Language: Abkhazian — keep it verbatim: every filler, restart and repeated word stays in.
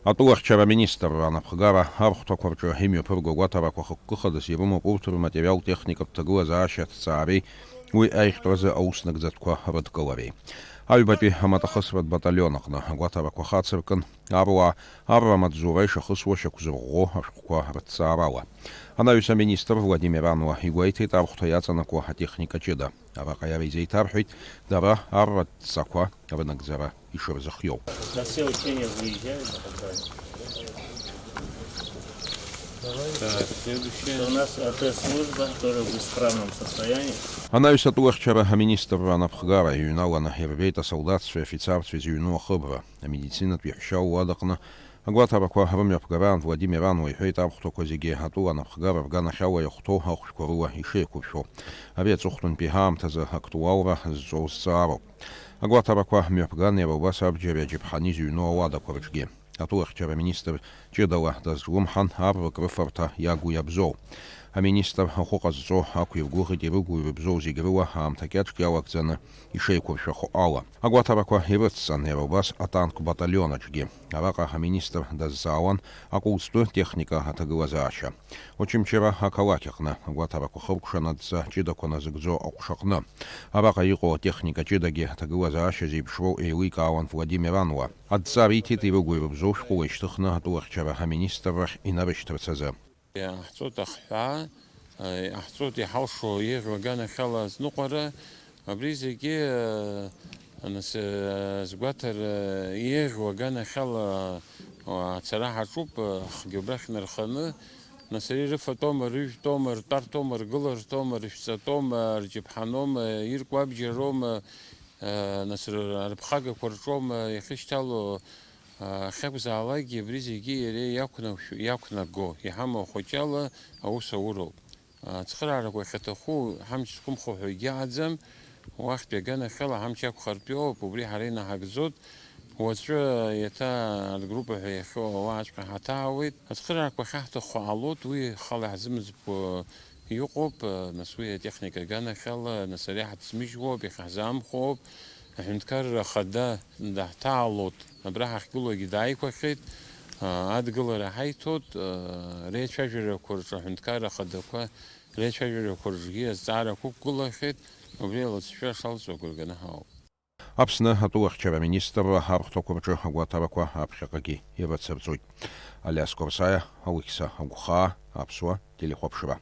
Атәылахьчара аминистрра анапхгара архәҭақәа рҿы имҩаԥырго агәаҭарақәа хықәкы хадас ирымоуп урҭ рматериал-техникатә ҭагылазаашьа аҭҵаареи уи аиӷьтәразы аус нагӡатәқәа рыдкылареи. Аҩбатәи амаҭахысратә баталион аҟны агәаҭарақәа хацыркын, аруаа арра амаҵзура ишахысуа шьақәзырӷәӷәо ашәҟәқәа рыҭҵаарала. Анаҩс аминистр Владимир Ануа игәеиҭеит архәҭа иаҵанакуа атехника ҷыда. Араҟа иара изеиҭарҳәеит дара арратә ҵақәа рынагӡара ишырзыхиоу. На все учения выезжают, так далее. Так, следующее. Это у нас А Т служба, тоже в исправном состоянии. Анаҩс атәылахьчара аминистрра анапхгара иҩналаны ирбеит асолдаҭцәеи афицарцәеи зыҩну ахыбра, амедицинатә еиҳәшьа луадаҟны. Агәаҭарақәа рымҩаԥгараан Владимир Ануа иҳәеит архәҭақәа зегьы атәыла анапхгара рганахьала иахәҭоу ахәшәқәа рыла ишеиқәыршәо. Ари аҵыхәтәантәи ҳаамҭазы актуалра зҵоу зҵаароуп. Агәаҭарақәа мҩаԥган иара убас абџьари аџьаԥҳани зыҩну ауадақәа рҿгьы. Атәылахьчара аминистр ҷыдала дазҿлымҳан арра крыфарҭа иагу иабзоу. Аминистр ахәы ҟазҵо ақәиргәыӷит ирыгу ирыбзоу зегь рыла аамҭа кьаҿк иалагӡаны ишеиқәыршәахо ала. Агәаҭарақәа ирыцҵан иара убас атанк баталион аҿгьы. Араҟа аминистр дазҵаауан акәылӡтәы техника аҭагылазаашьа. Очамчыра ақалақь аҟны агәаҭарақәа хыркәшан адҵа ҷыдақәа назыгӡо аҟәшаҟны. Араҟа иҟоу атехника ҷыдагьы аҭагылазаашьа зеиԥшроу еиликаауан Владимир Ануа. Адҵа риҭеит ирыгу ирыбзоу шәҟәыла ишьҭыхны атәылахьчара аминистррахь инарышьҭырц азы. Иаҳҵоит ахҳәаа, иаҳҵоит иҳалшо еиӷьу аганахьала азныҟәара, абри зегьы, нас, згәаҭара еиӷьу аганахьала ацара ҳаҿуп, ахгьы убрахь инарханы, нас ари рыфатәоума, рыжәтәоума, ртәарҭоума, ргыларҭоума, рышәҵатәоума, рџьаԥҳаноума, иркуа абџьароума, нас рыԥхагақәа рҿоума иахьышьҭало, ахьакәзаалакгьы абри зегьы иара иақәнашә-, иақәнаго, иҳамоу ахәыҷала аус ауроуп. Ацхыраарақәа ахьаҭаху ҳамч зқәымхо ҳәа егьыҟаӡам, уахьтәи аганахьала ҳамч ақәхартәиоуп, убри ҳара инаҳагӡоит. Уаҵәы еиҭа аргруппа ҳәа иахьоу ауааҵәҟьа ҳаҭаауеит. Ацхыраарақәа ахьаҳҭаху ҟалоит, уи хала иаҳзымӡбо иҟоуп, нас уи атехника аганахьала, нас ари ҳаҭзмыжьуоуп, иахьаҳзаамхәоуп. Аҳәынҭқарра ахада даҳҭаалоит, абра ҳахьгылоугьы дааиқәахьеит, адгылара ҳаиҭоит, реицәажәарақәа рҿы аҳәынҭқарра ахадақәа реицәажәарақәа рҿгьы азҵаара ықәгылахьеит, убри алыҵшәа шалҵуа агәра ганы ҳауп. Аԥсны атәылахьчара аминистрра архәҭақәа рҿы агәаҭарақәа аԥхьаҟагьы ирыцырҵоит. Алиас Корсаиа, Алықьса Агәхаа, Аԥсуа телехәаԥшра.